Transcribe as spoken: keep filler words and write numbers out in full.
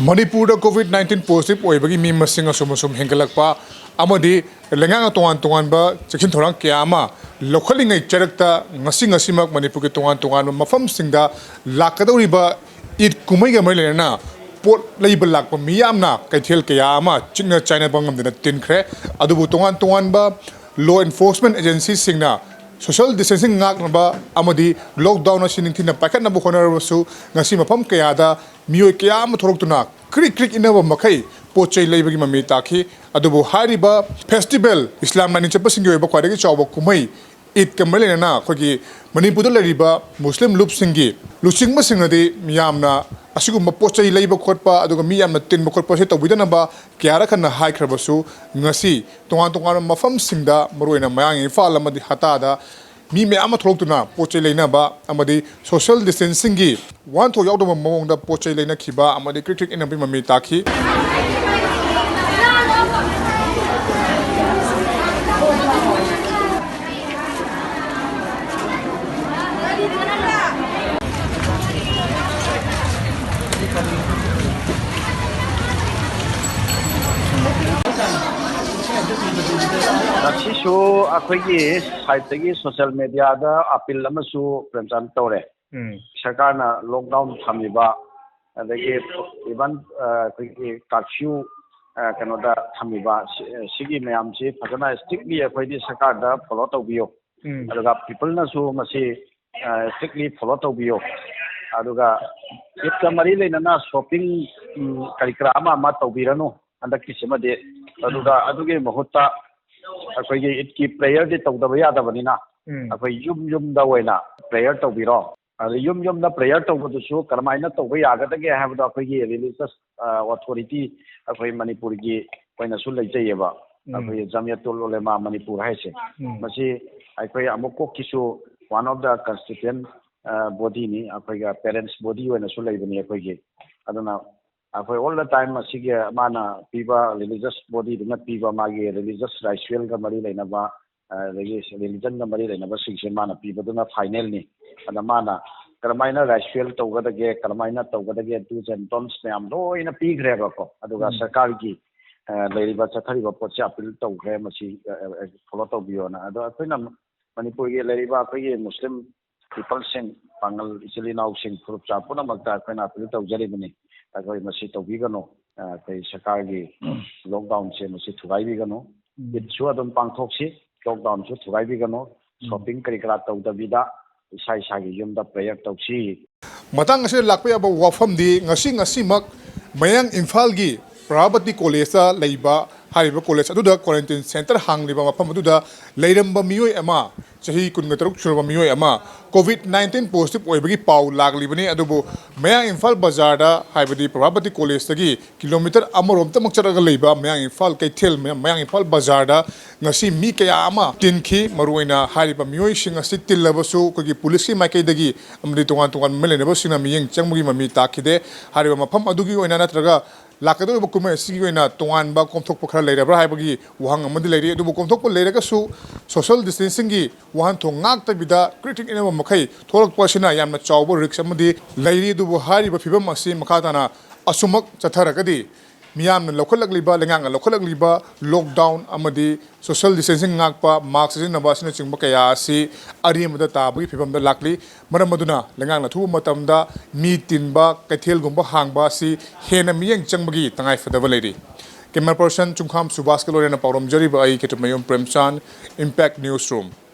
ꯃꯅꯤꯄꯨꯔꯗ COVID nineteen positive ꯑꯣꯏꯕꯒꯤ ꯃꯤ ꯃꯁꯤꯡ ꯑꯁꯨꯝ ꯑꯁꯨꯝ ꯍꯦꯟꯒꯠꯂꯛꯄ ꯑꯃꯗꯤ ꯂꯩꯉꯥꯛꯅ ꯇꯣꯉꯥꯟ ꯇꯣꯉꯥꯟꯕ ꯆꯦꯛꯁꯤꯟ ꯊꯧꯔꯥꯡ ꯀꯌꯥ ꯑꯃ ꯂꯧꯈꯠꯂꯤꯉꯩ ꯆꯔꯛꯇ ꯉꯁꯤ ꯉꯁꯤꯃꯛ ꯃꯅꯤꯄꯨꯔꯒꯤ ꯇꯣꯉꯥꯟ ꯇꯣꯉꯥꯟꯕ ꯃꯐꯝꯁꯤꯡꯗ ꯂꯥꯛꯀꯗꯧꯔꯤꯕ ꯏꯗ ꯀꯨꯝꯍꯩꯒ ꯃꯔꯤ ꯂꯩꯅꯅ ꯄꯣꯠ ꯂꯩꯕ ꯂꯥꯛꯄ ꯃꯤꯌꯥꯝꯅ ꯀꯩꯊꯦꯜ ꯀꯌꯥ ꯑꯃ ꯆꯤꯛꯅ ꯆꯥꯏꯅꯕ ꯉꯝꯗꯅ ꯇꯤꯟꯈ꯭ꯔꯦ꯫ ꯑꯗꯨꯕꯨ ꯇꯣꯉꯥꯟ ꯇꯣꯉꯥꯟꯕ ꯂꯣ ꯏꯟꯐꯣꯔꯁꯃꯦꯟ ꯑꯦꯖꯦꯟꯁꯤꯁꯤꯡꯅ ꯁꯣꯁꯤꯌꯦꯜ ꯗꯤꯁꯇꯦꯟꯁꯤꯡ ꯉꯥꯛꯅꯕ ꯑꯃꯗꯤ ꯂꯣꯛꯗꯥꯎꯟ ꯑꯁꯤ ꯅꯤꯡꯊꯤꯅ ꯄꯥꯏꯈꯠꯅꯕ ꯍꯣꯠꯅꯔꯕꯁꯨ ꯉꯁꯤ ꯃꯐꯝ ꯀꯌꯥꯗ ꯃꯤꯑꯣꯏ ꯀꯌꯥ ꯑꯃ ꯊꯣꯛꯂꯛꯇꯨꯅ ꯀ꯭ꯔꯤꯛ ꯀ꯭ꯔꯤꯛ ꯏꯟꯅꯕ ꯃꯈꯩ ꯄꯣꯠ ꯆꯩ ꯂꯩꯕꯒꯤ ꯃꯃꯤ ꯇꯥꯈꯤ꯫ ꯑꯗꯨꯕꯨ ꯍꯥꯏꯔꯤꯕ ꯐꯦꯁꯇꯤꯚꯦꯜ, ꯏꯁꯂꯥꯝ ꯂꯥꯏꯅꯤꯡ ꯆꯠꯄꯁꯤꯡꯒꯤ ꯑꯣꯏꯕ ꯈ꯭ꯋꯥꯏꯗꯒꯤ ꯆꯥꯎꯕ ꯀꯨꯝꯍꯩ ꯏꯗꯀ ꯃꯔꯤ ꯂꯩꯅꯅ ꯑꯩꯈꯣꯏꯒꯤ ꯃꯅꯤꯄꯨꯔꯗ ꯂꯩꯔꯤꯕ ꯃꯨꯁꯂꯤꯝ ꯂꯨꯞꯁꯤꯡꯒꯤ ꯂꯨꯆꯤꯡꯕꯁꯤꯡꯅꯗꯤ ꯃꯤꯌꯥꯝꯅ ꯑꯁꯤꯒꯨꯝꯕ ꯄꯣꯠ ꯆꯩ ꯂꯩꯕ ꯈꯣꯠꯄ ꯑꯗꯨꯒ ꯃꯤ ꯌꯥꯝꯅ ꯇꯤꯟꯕ ꯈꯣꯠꯄ ꯑꯁꯤ ꯇꯧꯕꯤꯗꯅꯕ ꯀꯌꯥꯔꯛ ꯍꯟꯅ ꯍꯥꯏꯈ꯭ꯔꯕꯁꯨ ꯉꯁꯤ ꯇꯣꯉꯥꯟ ꯇꯣꯉꯥꯟꯕ ꯃꯐꯝꯁꯤꯡꯗ, ꯃꯔꯨꯑꯣꯏꯅ ꯃꯌꯥꯡ ꯏꯝꯐꯥꯜ ꯑꯃꯗꯤ ꯍꯇꯥꯗ ꯃꯤ ꯃꯌꯥꯝ ꯑꯃ ꯊꯣꯛꯂꯛꯇꯨꯅ ꯄꯣꯠ ꯆꯩ ꯂꯩꯅꯕ ꯑꯃꯗꯤ ꯁꯣꯁꯤꯌꯦꯜ ꯗꯤꯁꯇꯦꯟꯁꯤꯡꯒꯤ ꯋꯥꯍꯟꯊꯣꯛ ꯌꯥꯎꯗꯕ ꯃꯑꯣꯡꯗ ꯄꯣꯠ ꯆꯩ ꯂꯩꯅꯈꯤꯕ ꯑꯃꯗꯤ ꯀ꯭ꯔꯤꯛ ꯀ꯭ꯔꯤꯛ ꯏꯟꯅꯕꯒꯤ ꯃꯃꯤ ꯇꯥꯈꯤ꯫ ꯉꯁꯤꯁꯨ ꯑꯩꯈꯣꯏꯒꯤ ꯁꯥꯏꯠꯇꯒꯤ ꯁꯣꯁꯤꯌꯦꯜ ꯃꯦꯗꯤꯌꯥꯗ ꯑꯄꯤꯜ ꯑꯃꯁꯨ ꯄ꯭ꯔꯦꯝꯆꯥꯟ ꯇꯧꯔꯦ꯫ ꯎꯝ꯫ ꯁꯔꯀꯥꯔꯅ ꯂꯣꯛꯗꯥꯎꯟ ꯊꯝꯃꯤꯕ, ꯑꯗꯒꯤ ꯏꯚꯟ, ꯑ, ꯑꯩꯈꯣꯏꯒꯤ ꯀꯥꯔꯐ꯭ꯌꯨ, ꯑ, ꯀꯩꯅꯣꯗ ꯊꯝꯃꯤꯕ ꯁꯤ-, ꯁꯤꯒꯤ ꯃꯌꯥꯝꯁꯤ ꯐꯖꯅ ꯏꯁꯇ꯭ꯔꯤꯛꯂꯤ ꯑꯩꯈꯣꯏꯗꯤ ꯁꯔꯀꯥꯔꯗ ꯐꯣꯂꯣ ꯇꯧꯕꯤꯌꯨ꯫ ꯎꯝ꯫ ꯑꯗꯨꯒ ꯄꯤꯄꯜꯅꯁꯨ ꯃꯁꯤ, ꯑ, ꯏꯁꯇ꯭ꯔꯤꯛꯂꯤ ꯐꯣꯂꯣ ꯇꯧꯕꯤꯌꯨ꯫ ꯑꯗꯨꯒ ꯏꯗꯀ ꯃꯔꯤ ꯂꯩꯅꯅ ꯁꯣꯞꯄꯤꯡ, ꯎꯝ, ꯀꯔꯤ ꯀꯔꯥ ꯑꯃ ꯑꯃ ꯇꯧꯕꯤꯔꯅꯨ ꯍꯟꯗꯛꯀꯤꯁꯤꯃꯗꯤ꯫ ꯑꯗꯨꯒ ꯎꯝ꯫ ꯑꯗꯨꯒꯤ ꯃꯍꯨꯠꯇ ꯑꯩꯈꯣꯏꯒꯤ ꯏꯗꯀꯤ ꯄ꯭ꯔꯦꯌꯔꯗꯤ ꯇꯧꯗꯕ ꯌꯥꯗꯕꯅꯤꯅ ꯎꯝ꯫ ꯑꯩꯈꯣꯏ ꯌꯨꯝ ꯌꯨꯝꯗ ꯑꯣꯏꯅ ꯄ꯭ꯔꯦꯌꯔ ꯇꯧꯕꯤꯔꯣ꯫ ꯑꯗ ꯌꯨꯝ ꯌꯨꯝꯗ ꯄ꯭ꯔꯦꯌꯔ ꯇꯧꯕꯗꯨꯁꯨ ꯀꯔꯝꯍꯥꯏꯅ ꯇꯧꯕ ꯌꯥꯒꯗꯒꯦ ꯍꯥꯏꯕꯗꯣ ꯑꯩꯈꯣꯏꯒꯤ ꯔꯤꯂꯤꯖꯁ, ꯑ, ꯑꯣꯊꯣꯔꯤꯇꯤ ꯑꯩꯈꯣꯏ ꯃꯅꯤꯄꯨꯔꯒꯤ ꯑꯣꯏꯅꯁꯨ ꯂꯩꯖꯩꯌꯦꯕ꯫ ꯎꯝ꯫ ꯑꯩꯈꯣꯏꯒꯤ ꯖꯃꯤꯌꯠꯇꯨꯜ ꯎꯂꯦꯃꯥ ꯃꯅꯤꯄꯨꯔ ꯍꯥꯏꯁꯦ꯫ ꯎꯝ꯫ ꯃꯁꯤ ꯑꯩꯈꯣꯏ ꯑꯃꯨꯛꯀꯣꯛꯀꯤꯁꯨ one of the constituent, ꯑ, bodyꯅꯤ, ꯑꯩꯈꯣꯏꯒ ꯄꯦꯔꯦꯟꯁ ꯕꯣꯗꯤ ꯑꯣꯏꯅꯁꯨ ꯂꯩꯕꯅꯤ ꯑꯩꯈꯣꯏꯒꯤ꯫ ꯑꯗꯨꯅ ꯑꯩꯈꯣꯏ all the time ꯃꯁꯤꯒꯤ ꯃꯥꯅ ꯄꯤꯕ ꯔꯤꯂꯤꯖꯁ ꯕꯣꯗꯤꯗꯨꯅ ꯄꯤꯕ ꯃꯥꯒꯤ ꯔꯤꯂꯤꯖꯁ ꯔꯥꯏꯆꯨꯋꯦꯜꯒ ꯃꯔꯤ ꯂꯩꯅꯕ, ꯑꯗꯒꯤ ꯔꯤꯂꯤꯖꯟꯒ ꯃꯔꯤ ꯂꯩꯅꯕꯁꯤꯡꯁꯦ ꯃꯥꯅ ꯄꯤꯕꯗꯨꯅ ꯐꯥꯏꯅꯦꯜꯅꯤ꯫ ꯑꯗ ꯃꯥꯅ ꯀꯔꯝꯍꯥꯏꯅ ꯔꯥꯏꯁ ꯐꯤꯌꯔ ꯇꯧꯒꯗꯒꯦ, ꯀꯔꯝꯍꯥꯏꯅ ꯇꯧꯒꯗꯒꯦ, do's and don'ts ꯃꯌꯥꯝ ꯂꯣꯏꯅ ꯄꯤꯈ꯭ꯔꯦꯕꯀꯣ꯫ ꯑꯗꯨꯒ ꯎꯝ꯫ ꯁꯔꯀꯥꯔꯒꯤ, ꯑ, ꯂꯩꯔꯤꯕ ꯆꯠꯊꯔꯤꯕ ꯄꯣꯠꯁꯦ ꯑꯄꯤꯜ ꯇꯧꯈ꯭ꯔꯦ, ꯃꯁꯤ, ꯑ, ꯑ, ꯐꯣꯂꯣ ꯇꯧꯕꯤꯌꯣꯅ꯫ ꯑꯗꯣ ꯑꯩꯈꯣꯏꯅ ꯃꯅꯤꯄꯨꯔꯒꯤ ꯂꯩꯔꯤꯕ ꯑꯩꯈꯣꯏꯒꯤ ꯃꯨꯁꯂꯤꯝ ꯄꯤꯄꯜꯁꯤꯡ, ꯄꯥꯉꯜ ꯏꯆꯤꯜ ꯏꯅꯥꯎꯁꯤꯡ, ꯐꯨꯔꯨꯞꯆꯥ ꯄꯨꯝꯅꯃꯛꯇ ꯑꯩꯈꯣꯏꯅ ꯑꯄꯤꯜ ꯇꯧꯖꯔꯤꯕꯅꯤ꯫ ꯑꯩꯈꯣꯏ ꯃꯁꯤ ꯇꯧꯕꯤꯒꯅꯨ, ꯑ, ꯑꯩꯈꯣꯏ ꯁꯔꯀꯥꯔꯒꯤ ꯎꯝ꯫ ꯂꯣꯛꯗꯥꯎꯟꯁꯦ ꯃꯁꯤ ꯊꯨꯒꯥꯏꯕꯤꯒꯅꯨ꯫ ꯎꯝ꯫ ꯏꯗꯁꯨ ꯑꯗꯨꯝ ꯄꯥꯡꯊꯣꯛꯁꯤ, ꯂꯣꯛꯗꯥꯎꯟꯁꯨ ꯊꯨꯒꯥꯏꯕꯤꯒꯅꯨ꯫ ꯎꯝ꯫ ꯁꯣꯞꯄꯤꯡ ꯀꯔꯤ ꯀꯔꯥ ꯇꯧꯗꯕꯤꯗ ꯏꯁꯥ ꯏꯁꯥꯒꯤ ꯌꯨꯝꯗ ꯄ꯭ꯔꯦꯌꯔ ꯇꯧꯁꯤ꯫ ꯃꯇꯥꯡ ꯑꯁꯤꯗ ꯂꯥꯛꯄ ꯌꯥꯕ ꯋꯥꯐꯝꯗꯤ, ꯉꯁꯤ ꯉꯁꯤꯃꯛ ꯃꯌꯥꯡ ꯏꯝꯐꯥꯜꯒꯤ ꯄ꯭ꯔꯚꯥꯕꯇꯤ ꯀꯣꯂꯦꯖꯇ ꯂꯩꯕ, ꯍꯥꯏꯔꯤꯕ ꯀꯣꯂꯦꯖ ꯑꯗꯨꯗ ꯀ꯭ꯋꯥꯔꯦꯟꯇꯤꯟ ꯁꯦꯟꯇꯔ ꯍꯥꯡꯂꯤꯕ ꯃꯐꯝ ꯑꯗꯨꯗ ꯂꯩꯔꯝꯕ ꯃꯤꯑꯣꯏ ꯑꯃ, ꯆꯍꯤ ꯀꯨꯟꯒ ꯇꯔꯨꯛ ꯁꯨꯔꯕ ꯃꯤꯑꯣꯏ ꯑꯃ ꯀꯣꯚꯤꯗ ꯅꯥꯏꯟꯇꯤꯟ ꯄꯣꯖꯤꯇꯤꯚ ꯑꯣꯏꯕꯒꯤ ꯄꯥꯎ ꯂꯥꯛꯂꯤꯕꯅꯤ꯫ ꯑꯗꯨꯕꯨ ꯃꯌꯥꯡ ꯏꯝꯐꯥꯜ ꯕꯖꯥꯔꯗ, ꯍꯥꯏꯕꯗꯤ ꯄ꯭ꯔꯚꯥꯕꯇꯤ ꯀꯣꯂꯦꯖꯇꯒꯤ ꯀꯤꯂꯣꯃꯤꯇꯔ ꯑꯃꯔꯣꯝꯇꯃꯛ ꯆꯠꯂꯒ ꯂꯩꯕ ꯃꯌꯥꯡ ꯏꯝꯐꯥꯜ ꯀꯩꯊꯦꯜ, ꯃꯌꯥꯡ ꯏꯝꯐꯥꯜ ꯕꯖꯥꯔꯗ ꯉꯁꯤ ꯃꯤ ꯀꯌꯥ ꯑꯃ ꯇꯤꯟꯈꯤ꯫ ꯃꯔꯨꯑꯣꯏꯅ ꯍꯥꯏꯔꯤꯕ ꯃꯤꯑꯣꯏꯁꯤꯡ ꯑꯁꯤ ꯇꯤꯜꯂꯕꯁꯨ ꯑꯩꯈꯣꯏꯒꯤ ꯄꯨꯂꯤꯁꯀꯤ ꯃꯥꯏꯀꯩꯗꯒꯤ ꯑꯃꯗꯤ ꯇꯣꯉꯥꯟ ꯇꯣꯉꯥꯟꯕ ꯃꯔꯤ ꯂꯩꯅꯕꯁꯤꯡꯅ ꯃꯤꯠꯌꯦꯡ ꯆꯪꯕꯒꯤ ꯃꯃꯤ ꯇꯥꯈꯤꯗꯦ꯫ ꯍꯥꯏꯔꯤꯕ ꯃꯐꯝ ꯑꯗꯨꯒꯤ ꯑꯣꯏꯅ ꯅꯠꯇ꯭ꯔꯒ ꯂꯥꯛꯀꯗꯧꯔꯤꯕ ꯀꯨꯝꯍꯩ ꯑꯁꯤꯒꯤ ꯑꯣꯏꯅ ꯇꯣꯉꯥꯟꯕ ꯀꯣꯝꯊꯣꯛꯄ ꯈꯔ ꯂꯩꯔꯕ꯭ꯔꯥ ꯍꯥꯏꯕꯒꯤ ꯋꯥꯍꯪ ꯑꯃꯗꯤ ꯂꯩꯔꯤ꯫ ꯑꯗꯨꯕꯨ ꯀꯣꯝꯊꯣꯛꯄ ꯂꯩꯔꯒꯁꯨ social distancingꯒꯤ ꯋꯥꯍꯟꯊꯣꯛ ꯉꯥꯛꯇꯕꯤꯗ ꯀ꯭ꯔꯤꯛ ꯀ꯭ꯔꯤꯛ ꯏꯟꯅꯕ ꯃꯈꯩ ꯊꯣꯛꯂꯛꯄ ꯑꯁꯤꯅ ꯌꯥꯝꯅ ꯆꯥꯎꯕ risk ꯑꯃꯗꯤ ꯂꯩꯔꯤ꯫ ꯑꯗꯨꯕꯨ ꯍꯥꯏꯔꯤꯕ ꯐꯤꯕꯝ ꯑꯁꯤ ꯃꯈꯥ ꯇꯥꯅ ꯑꯁꯨꯃꯛ ꯆꯠꯊꯔꯒꯗꯤ ꯃꯤꯌꯥꯝꯅ ꯂꯧꯈꯠꯂꯛꯂꯤꯕ, ꯂꯩꯉꯥꯛꯅ ꯂꯧꯈꯠꯂꯛꯂꯤꯕ lockdown ꯑꯃꯗꯤ social distancing ꯉꯥꯛꯄ, mask ꯁꯤꯖꯤꯟꯅꯕ ꯑꯁꯤꯅꯆꯤꯡꯕ ꯀꯌꯥ ꯑꯁꯤ ꯑꯔꯦꯝꯕꯗ ꯇꯥꯕꯒꯤ ꯐꯤꯕꯝꯗ ꯂꯥꯛꯂꯤ꯫ ꯃꯔꯝ ꯑꯗꯨꯅ ꯂꯩꯉꯥꯛꯅ ꯑꯊꯨꯕ ꯃꯇꯝꯗ ꯃꯤ ꯇꯤꯟꯕ, ꯀꯩꯊꯦꯜꯒꯨꯝꯕ ꯍꯥꯡꯕ ꯑꯁꯤ ꯍꯦꯟꯅ ꯃꯤꯠꯌꯦꯡ ꯆꯪꯕꯒꯤ ꯇꯉꯥꯏ ꯐꯗꯕ ꯂꯩꯔꯤ꯫ Camera person ꯆꯨꯡꯈꯥꯝ ꯁꯨꯕꯥꯁꯀ ꯂꯣꯏꯅꯅ ꯄꯥꯎꯔꯝꯖꯔꯤꯕ ꯑꯩ ꯈꯦꯇ꯭ꯔꯤꯃꯌꯨꯝ ꯄ꯭ꯔꯦꯝꯆꯥꯟ, Impact News Room꯫